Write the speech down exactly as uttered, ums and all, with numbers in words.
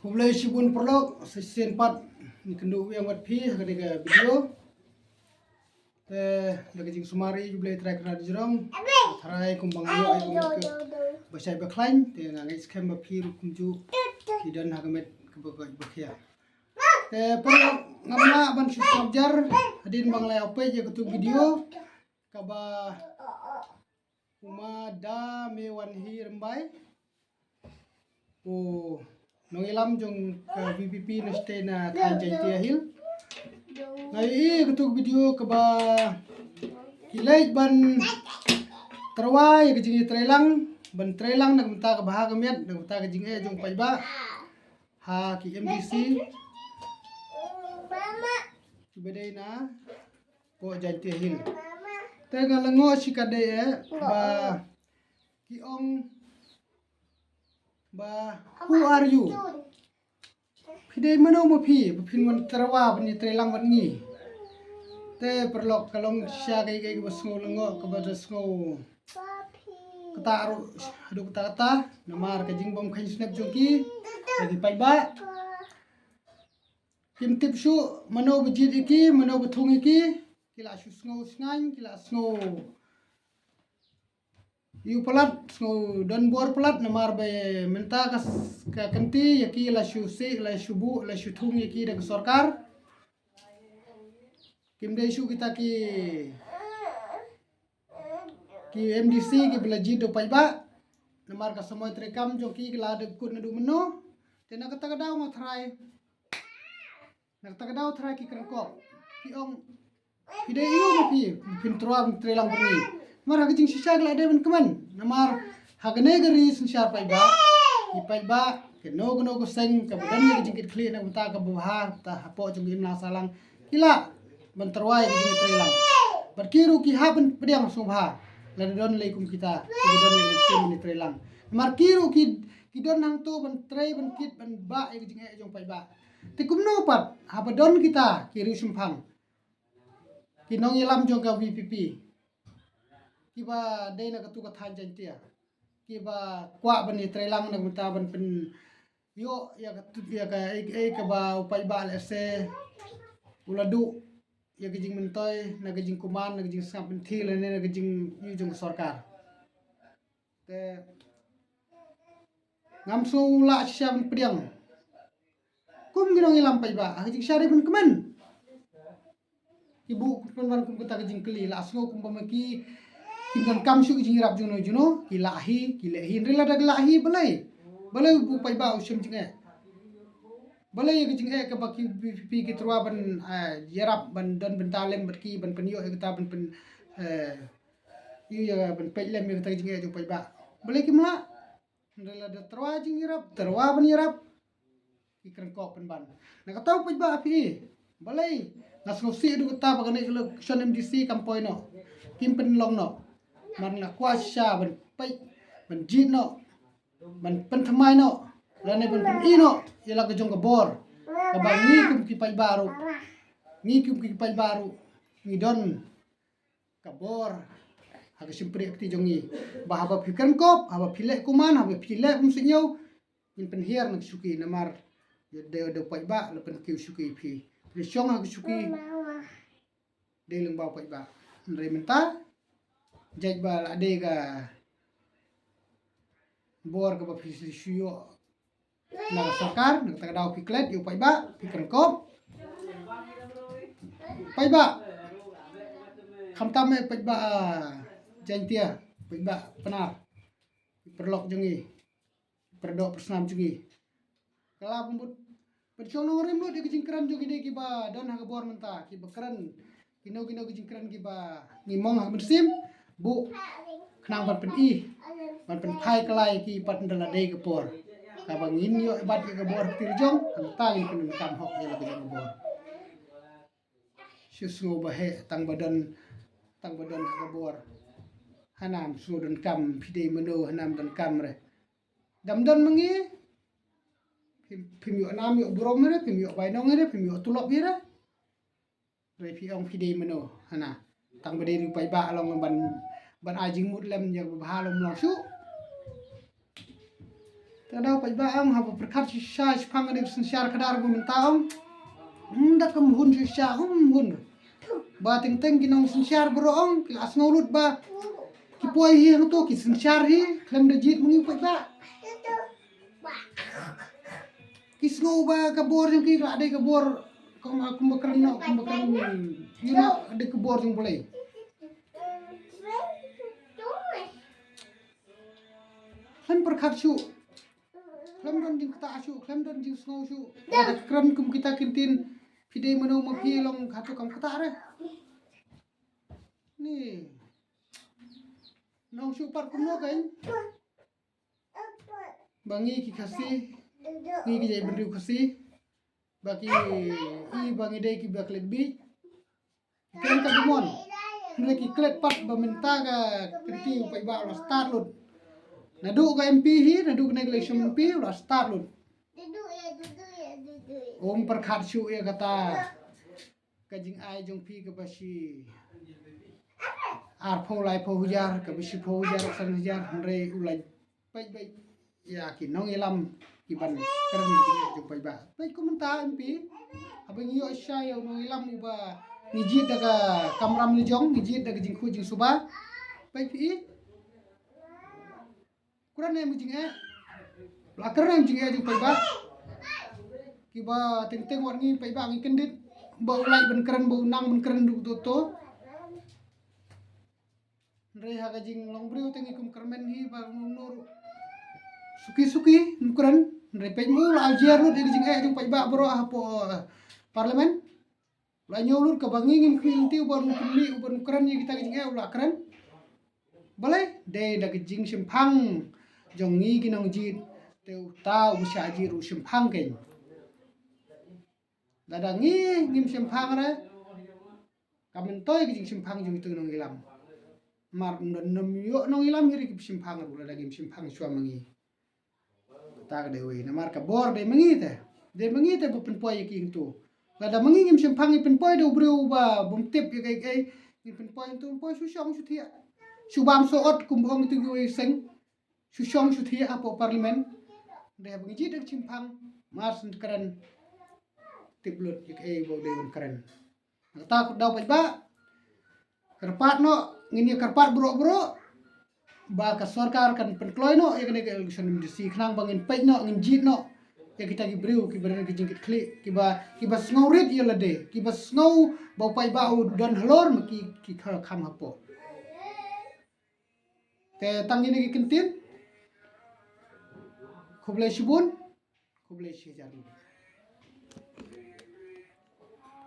Khublei shibun paralok, sa shisien pat ngi kynduh biang bad phi ha kane ka video. Te da ka jingsumar ïa U Blei Trai Kynrad Jrong, tharai kumba nga ïoh ïa ka met ba shai ba khlaiñ, te nga ngeit skhem ba phi ruh kumjuh ki don ha ka met kaba koit ba khia. Te paralok, ngam lah ban shu sngap jar hadien ba nga la ïa peit ïa katu ka video kaba u Ma Da Me Wan Hi Rymbai, u nongïalam jong ka VPP na state na thaiñ Jaintia Hills. Nga ïohi katu ka video kaba ki leit ban tyrwa ïa ka jingïatreilang, ban treilang na ka bynta ka bha ka miat, na ka bynta ka jingeh jong paidbah ha ki MDC kiba dei na poh Jaintia Hills. Te nga lyngngoh shikatdei eh ba ki ong ba, "Who are you?" Phi dei mano ma phi ba phin wan tyrwa ban ïatreilang bad ngi? Te paralok, ka long shisha kaei kaei kaba sngew lyngngoh, kaba da sngew kata ruh haduh katta katta, namar ka jingbym kheiñ snep jong ki ïa ki paidbah. Kim tip shuh mano ba jied ïa ki, mano ba thung ïa ki. Ki la shu sngew shngaiñ, ki la sngew ïoh palat, sngew don bor palat, namar ba mynta ka s-, ka kynti ïa ki la shu sih, la shu buh, la shu thung ïa ki da ka sorkar. Kim dei shuh kita ki, ki MDC kiba la jied da u paidbah. Namar ka samoi treikam jong ki, ki la dep kut naduh mynno. Te na kata ka daw nga tharai, na kata ka daw tharai ki kren kop, ki ong, "Phi dei ïa u ma phi, phin tyrwa ban treilang bad ngi?" Namar ha ka jingshisha ki la dei ban kmen. Namar ha kane ka ri synshar paidbah, ki paidbah kano kano ka seng kaba don ïa ka jingkitkhlieh na ka bynta kaba bha, ta hapoh jong ka imlang sahlang, ki lah ban tyrwa ïa ka jingtreilang. Bad ki ruh ki hap ban pdiang sngewbha lada don lei kum kita kiba don ïa ka mynsiem ban ïatreilang. Namar ki ruh ki, ki don hangto ban trei, ban kit, ban bah ïa ka jingeh jong paidbah. Te kumno pat haba don kita ki riewshemphang, ki nongïalam jong ka VPP, kiba dei na katu ka thaiñ Jaintia, kiba kwah ban ïatreilang na ka bynta ban pynïoh ïa ka, ïa ka, ïa ka, ïa kaba u paidbah lehse u la duh ïa ka jingmyntoi na ka jingkuman, na ka jingsngap lynti lane na ka jingïoh jong ka sorkar. Te ngam sngew lah shisha ban pdiang. Kum ki nongïalam paidbah, ha ka jingshisha dei ban kmen. Ki buh pynban kum kata ka jingkylli, la sngew kumba ma ki kim donkam shuh ka jingïarap jongno jongno, ki lah hi, ki leh hi, hynrei lada ki lah hi balei? Balei u paidbah u shem jingeh? Balei ïa ka jingeh kaba ki VPP ki tyrwa ban, eh, ïarap, ban don bynta lem bad ki, ban pynïoh ïa kata, ban pyn, eh, ïa, ïa, ban peit lem ïa kata ka jingeh jong paidbah? Balei kim lah? Hynrei lada tyrwa jingïarap, tyrwa ban ïarap, ki kren kop pynban. Na kata u paidbah phi, balei? Nga sngewsih haduh katta ba kane ka election MDC kam poi noh, kim pynlong noh. Namar nga kwah shisha ban peit, ban jied noh, ban pynthymmai noh, lane ban pyni noh ïa la ka jong ka bor kaba ngi kum ki paidbah ruh, ngi kum ki paidbah ruh ngi don ka bor ha ka shympriahkti jong ngi, ba haba phi kren kop, haba phi leh kuman, haba phi leh bymsuidñiew, ngin pynhiar na ka shuki. Namar ïa da, da u paidbah la pynkiew shuki ïa phi. Phi shong ha ka shuki dei lyngba u paidbah. Hynrei mynta jait ba la dei ka bor kaba phi shu ïoh na ka sorkar, na kata ka daw phi klet ïa u paidbah, phi kren kop. Paidbah, khamtam eh paidbah, ah, Jaintia, paidbah Pnar, paralok jong ngi, paradoh parasnam jong ngi. Ka la pynbud, pynshong nongrim lut ïa ka jingkren jong kine kiba don ha ka bor mynta, kiba kren kino kino ki jingkren kiba ngi mong ha ka mynsiem, buh khnang ban pyni, ban pynphai kylla ïa ki pat ynda la dei ka por kaba ngin ïoh bat ïa ka bor ha ka tir jong, hangta ngin pyndonkam hok ïa la ka jong ka bor. Shu sngew ba heh tang ba don, tang ba don ha ka bor. Hana, ym sngew donkam, phi dei mano, hana ym donkam re. Dam don ma ngi, phim, phim ïoh nam ïoh burom re, phim ïoh bainong re, phim ïoh tulop re. Re phi ong phi dei mano, hana. Tang ba dei riew paidbah long ban, ban ai jingmut lem ïa ba bha long long shuh. Te da u paidbah ong haba pyrkhat shisha shaphang kane ka synshar khadar ba mynta ong. Hmm, da kam hun shisha, hmm, hun. Ba teng teng ki nongsynshar baroh ong ki la sngew lut ba ki poi hi hangto ki synshar hi khlem da jied ma ngi u paidbah. Ki sngew ba ka bor jong ki ka la dei ka bor kumba, kumba kren noh, kumba kren ïa noh, ka dei ka bor jong U Blei. Khlem pyrkhat shuh. Khlem don jingktah shuh, khlem don jingsngew shuh. Lada kren kum kita ki ktien, phi dei mano ma phi long hato kam ktah re. Ni. Nong shuh pat kumno kein. Ba ngi ki Khasi, ngi ki jaitbynriew Khasi, ba ki i ba ngi dei kiba klet bieit. Ki kren ka jingmon. Hynrei ki klet pat ba mynta ka kynti u paidbah u la start lut. Naduh ka M P hi, naduh kane ka election M P u la start lut. Um pyrkhat shuh ïa kata ka jingai jong phi kaba shi arphew laiphew hajar, kaba shiphew hajar, san hajar, hynrei u la peit beit ïa ki nongïalam ki ban kren ïa ki jingeh jong u paidbah. Peit kum mynta M P, haba ngi ïoh shisha ïa u nongïalam uba ngi jied da ka kamram lajong, ngi jied da ka jingkhuid jingsuba. Peit phi i. Kren ïa u jingeh. La kren ïa u jingeh jong u paidbah. Kiba teng teng wat ngi paidbah ngi kyndit ba u lait ban kren, ba u nang ban kren ruh to to. Hynrei ha ka jinglong briew te ngi kum kyrmen hi ba ngum nur suki suki ngim kren. Hynrei peit mo la ajer lut ïa ka jingeh jong u paidbah baroh hapoh, eh, parliament. La ñiew lut kaba ngi ngim khmih lynti uba u pynmih uba u kren ïa kita ki jingeh u la kren. Balei? Dei da ka jingshemphang jong ngi ki nongjied te uta u shah jied u shemphang kein. Lada ngi ngim shemphang re ka myntoi ka jingshemphang jong itu nongïalam. Mar ym don nym ïoh nongïalam hi re ki shemphang ruh lada ngim shemphang shuwa ma ngi. Kata ka dei wei namar ka bor dei ma ngi te. Dei ma ngi te ba pynpoi ïa ki hangtu. Lada ma ngi ngim shemphang ngi pynpoi da u briew uba bym tip ïa kaei kaei. Ngi pynpoi hangtu pynpoi shu shong shu thiah. Shu bam shu ot kum ba ong itu kiwei seng. Shu shong shu thiah hapoh parliament. Dei ba ngi jied da ka shemphang mar shen kren. Tip lut ïa kaei ba u dei ban kren. Kata ka daw paidbah. Kyrpad noh, ngin ïa kyrpad baroh baroh ba ka sorkar kan pynkloi noh ïa kane ka election M D C khnang ba ngin peit noh, ngin jied noh ïa kita ki briew kiba don ki jingkitkhlieh, kiba, kiba sngewrit ïa lade, kiba sngew ba u paidbah u don halor ma ki, ki kham hapoh. Te tang ïa kine ki kyntien. Khublei shibun. Khublei shihajar nguh.